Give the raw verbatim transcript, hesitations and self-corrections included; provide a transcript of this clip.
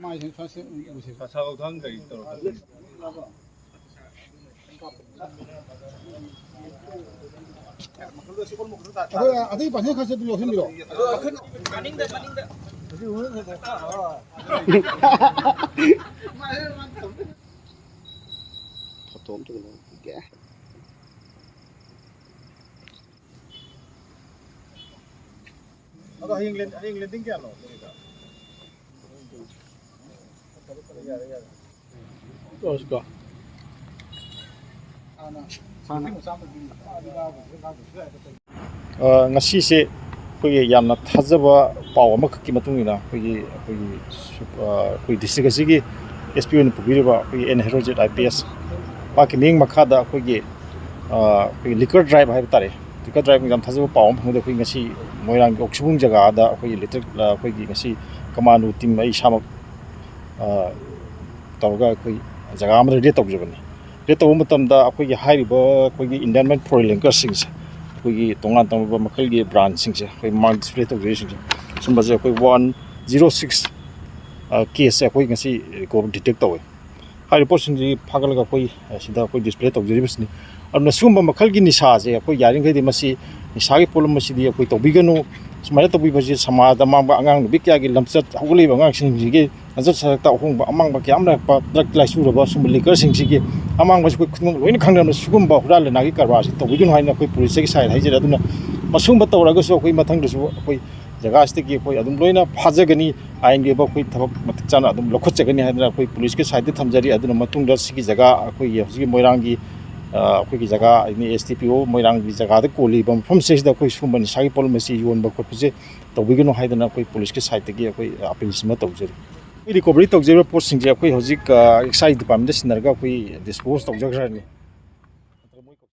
ꯃꯥꯏꯁꯦ ꯐꯥꯔꯁ ꯁꯦꯝ ꯎꯁꯦ꯫ ꯃꯁꯥ ꯀꯧꯊꯥꯡ ꯀꯔꯤ ꯇꯧꯔꯛꯀꯗꯣꯏꯅꯣ? ꯑꯩꯈꯣꯏ ꯑꯇꯩ ꯄꯥꯔꯁꯦꯟ ꯈꯔꯁꯨ ꯑꯗꯨꯝ ꯌꯥꯎꯁꯤꯟꯕꯤꯔꯣ꯫ ꯐꯣꯇꯣ ꯑꯝꯇ ꯂꯧꯒꯦ꯫ ꯑꯗꯣ ꯍꯌꯦꯡ ꯂꯦꯟ-, ꯍꯌꯦꯡ ꯂꯦꯟꯗꯤꯡ ꯀꯌꯥꯅꯣ? ꯌꯥꯔꯦ, ꯌꯥꯔꯦ꯫ ꯑ, ꯉꯁꯤꯁꯦ ꯑꯩꯈꯣꯏꯒꯤ ꯌꯥꯝꯅ ꯊꯥꯖꯕ ꯄꯥꯎ ꯑꯃꯈꯛꯀꯤ ꯃꯇꯨꯡ ꯏꯟꯅ ꯑꯩꯈꯣꯏꯒꯤ, ꯑꯩꯈꯣꯏꯒꯤ ꯁꯨꯞ-, ꯑ, ꯑꯩꯈꯣꯏ ꯗꯤꯁꯇ꯭ꯔꯤꯛ ꯑꯁꯤꯒꯤ ꯑꯦꯁ ꯄꯤ ꯑꯣꯏꯅ ꯄꯨꯕꯤꯔꯤꯕ ꯑꯩꯈꯣꯏꯒꯤ and Herojit I P S, ꯃꯍꯥꯛꯀꯤ ꯃꯤꯠꯌꯦꯡ ꯃꯈꯥꯗ ꯑꯩꯈꯣꯏꯒꯤ, ꯑ, ꯑꯩꯈꯣꯏꯒꯤ ꯂꯤꯀꯔ ꯗ꯭ꯔꯥꯏꯕ ꯍꯥꯏꯕ ꯇꯥꯔꯦ, ꯂꯤꯀꯔ ꯗ꯭ꯔꯥꯏꯕ ꯌꯥꯝ ꯊꯥꯖꯕ ꯄꯥꯎ ꯑꯃ ꯐꯪꯕꯗ ꯑꯩꯈꯣꯏ ꯉꯁꯤ ꯃꯣꯏꯔꯥꯡꯒꯤ ꯑꯣꯛꯁꯤꯕꯨꯡ ꯖꯒꯥꯗ ꯑꯩꯈꯣꯏꯒꯤ ꯂꯤꯇꯔ, ꯑ, ꯑꯩꯈꯣꯏꯒꯤ ꯉꯁꯤ ꯀꯃꯥꯟꯗꯣ ꯇꯤꯝ ꯑꯩ ꯏꯁꯥꯃꯛ, ꯑ, ꯇꯧꯔꯒ ꯑꯩꯈꯣꯏ ꯖꯒꯥ ꯑꯃꯗ ꯔꯦꯗ ꯇꯧꯖꯕꯅꯤ꯫ ꯔꯦꯗ ꯇꯧꯕ ꯃꯇꯝꯗ ꯑꯩꯈꯣꯏꯒꯤ ꯍꯥꯏꯔꯤꯕ ꯑꯩꯈꯣꯏꯒꯤ ꯏꯟꯗꯤꯌꯟ ꯃꯦꯠ ꯐꯣꯔꯦꯟ ꯂꯤꯀꯔꯁꯤꯡꯁꯦ, ꯑꯩꯈꯣꯏꯒꯤ ꯇꯣꯉꯥꯟ ꯇꯣꯉꯥꯟꯕ ꯃꯈꯜꯒꯤ ꯕ꯭ꯔꯥꯟꯁꯤꯡꯁꯦ, ꯑꯩꯈꯣꯏ ꯃꯥꯡ ꯗꯤꯁꯄ꯭ꯂꯦ ꯇꯧꯖꯔꯤꯁꯤꯡꯁꯦ, ꯁꯨꯝꯕꯁꯦ ꯑꯩꯈꯣꯏ ꯋꯥꯟ ꯖꯤꯔꯣ ꯁꯤꯛꯁ, ꯑ, ꯀꯦꯁꯁꯦ ꯑꯩꯈꯣꯏ ꯉꯁꯤ ꯔꯤꯀꯣꯚꯔ ꯗꯤꯇꯦꯛ ꯇꯧꯋꯦ꯫ ꯍꯥꯏꯔꯤꯕ ꯄꯣꯠꯁꯤꯡꯁꯤ ꯐꯥꯒꯠꯂꯒ ꯑꯩꯈꯣꯏ, ꯑ, ꯁꯤꯗ ꯑꯩꯈꯣꯏ ꯗꯤꯁꯄ꯭ꯂꯦ ꯇꯧꯖꯔꯤꯕꯁꯤꯅꯤ꯫ ꯑꯗꯨꯅ ꯁꯤꯒꯨꯝꯕ ꯃꯈꯜꯒꯤ ꯅꯤꯁꯥꯁꯦ ꯑꯩꯈꯣꯏ ꯌꯥꯔꯤꯈꯩꯗꯤ ꯃꯁꯤ ꯅꯤꯁꯥꯒꯤ ꯄꯣꯠꯂꯝ ꯑꯁꯤꯗꯤ ꯑꯩꯈꯣꯏ ꯇꯧꯕꯤꯒꯅꯨ꯫ ꯁꯨꯃꯥꯏꯅ ꯇꯧꯕꯤꯕꯁꯤ ꯁꯃꯥꯖꯗ ꯃꯥꯡꯕ, ꯑꯉꯥꯡ ꯅꯨꯕꯤ ꯀꯌꯥꯒꯤ ꯂꯝꯆꯠ, ꯍꯧꯒꯠꯂꯛꯏꯕ ꯑꯉꯥꯡꯁꯤꯡꯁꯤꯒꯤ ꯂꯝꯆꯠ ꯁꯥꯖꯠꯇ ꯑꯍꯣꯡꯕ ꯑꯃꯥꯡꯕ ꯀꯌꯥ ꯑꯃ ꯂꯥꯛꯄ, ꯗ꯭ꯔꯒ ꯂꯥꯏꯆꯨꯔꯕ ꯁꯨꯝꯕ ꯂꯤꯀꯔꯁꯤꯡꯁꯤꯒꯤ ꯑꯃꯥꯡꯕꯁꯤ ꯑꯩꯈꯣꯏ ꯈꯨꯗꯤꯡꯃꯛ ꯂꯣꯏꯅ ꯈꯪꯅꯔꯕꯅ ꯁꯤꯒꯨꯝꯕ ꯍꯨꯔꯥꯟ ꯂꯩꯅꯥꯒꯤ ꯀꯔꯕꯥꯔꯁꯤ ꯇꯧꯕꯤꯒꯅꯨ ꯍꯥꯏꯅ ꯑꯩꯈꯣꯏ ꯄꯨꯂꯤꯁꯇꯒꯤ ꯁꯥꯏꯠ ꯍꯥꯏꯖꯔꯤ꯫ ꯑꯗꯨꯅ ꯃꯁꯤꯒꯨꯝꯕ ꯇꯧꯔꯒꯁꯨ ꯑꯩꯈꯣꯏ ꯃꯊꯪꯗꯁꯨ ꯑꯩꯈꯣꯏ ꯖꯒꯥꯁꯤꯗꯒꯤ ꯑꯩꯈꯣꯏ ꯑꯗꯨꯝ ꯂꯣꯏꯅ ꯐꯥꯖꯒꯅꯤ, ꯑꯥꯏꯟꯒꯤ ꯑꯣꯏꯕ ꯑꯩꯈꯣꯏ ꯊꯕꯛ ꯃꯇꯤꯛ ꯆꯥꯅ ꯑꯗꯨꯝ ꯂꯧꯈꯠꯆꯒꯅꯤ ꯍꯥꯏꯗꯅ ꯑꯩꯈꯣꯏ ꯄꯨꯂꯤꯁꯀꯤ ꯁꯥꯏꯠꯇ ꯊꯝꯖꯔꯤ꯫ ꯑꯗꯨꯅ ꯃꯇꯨꯡꯗ ꯁꯤꯒꯤ ꯖꯒꯥ ꯑꯩꯈꯣꯏꯒꯤ ꯍꯧꯖꯤꯛꯀꯤ ꯃꯣꯏꯔꯥꯡꯒꯤ, ꯑ, ꯑꯩꯈꯣꯏꯒꯤ ꯖꯒꯥ, ꯑꯦꯁ ꯗꯤ ꯄꯤ ꯑꯣ ꯃꯣꯏꯔꯥꯡꯒꯤ ꯖꯒꯥꯗ ꯀꯣꯜꯂꯤꯕ ꯃꯐꯝꯁꯤꯗꯩꯁꯤꯗ ꯑꯩꯈꯣꯏ ꯁꯤꯒꯨꯝꯕ ꯅꯤꯁꯥꯒꯤ ꯄꯣꯠꯂꯝ ꯑꯁꯤ ꯌꯣꯟꯕ ꯈꯣꯠꯄꯁꯦ ꯇꯧꯕꯤꯒꯅꯨ ꯍꯥꯏꯗꯅ ꯑꯩꯈꯣꯏ ꯄꯨꯂꯤꯁꯀꯤ ꯁꯥꯏꯠꯇꯒꯤ ꯑꯩꯈꯣꯏ ꯑꯄꯤꯜꯁꯤꯃ ꯇꯧꯖꯔꯤ꯫ ꯑꯩꯈꯣꯏ ꯔꯤꯀꯣꯚꯔꯤ ꯇꯧꯖꯔꯤꯕ ꯄꯣꯠꯁꯤꯡꯁꯦ ꯑꯩꯈꯣꯏ ꯍꯧꯖꯤꯛ, ꯑ, ꯑꯦꯛꯁꯥꯏꯖ ꯗꯤꯄꯥꯔꯠꯃꯦꯟꯗ ꯁꯤꯟꯅꯔꯒ ꯑꯩꯈꯣꯏ ꯗꯤꯁꯄꯣꯖ ꯇꯧꯖꯈ꯭ꯔꯅꯤ꯫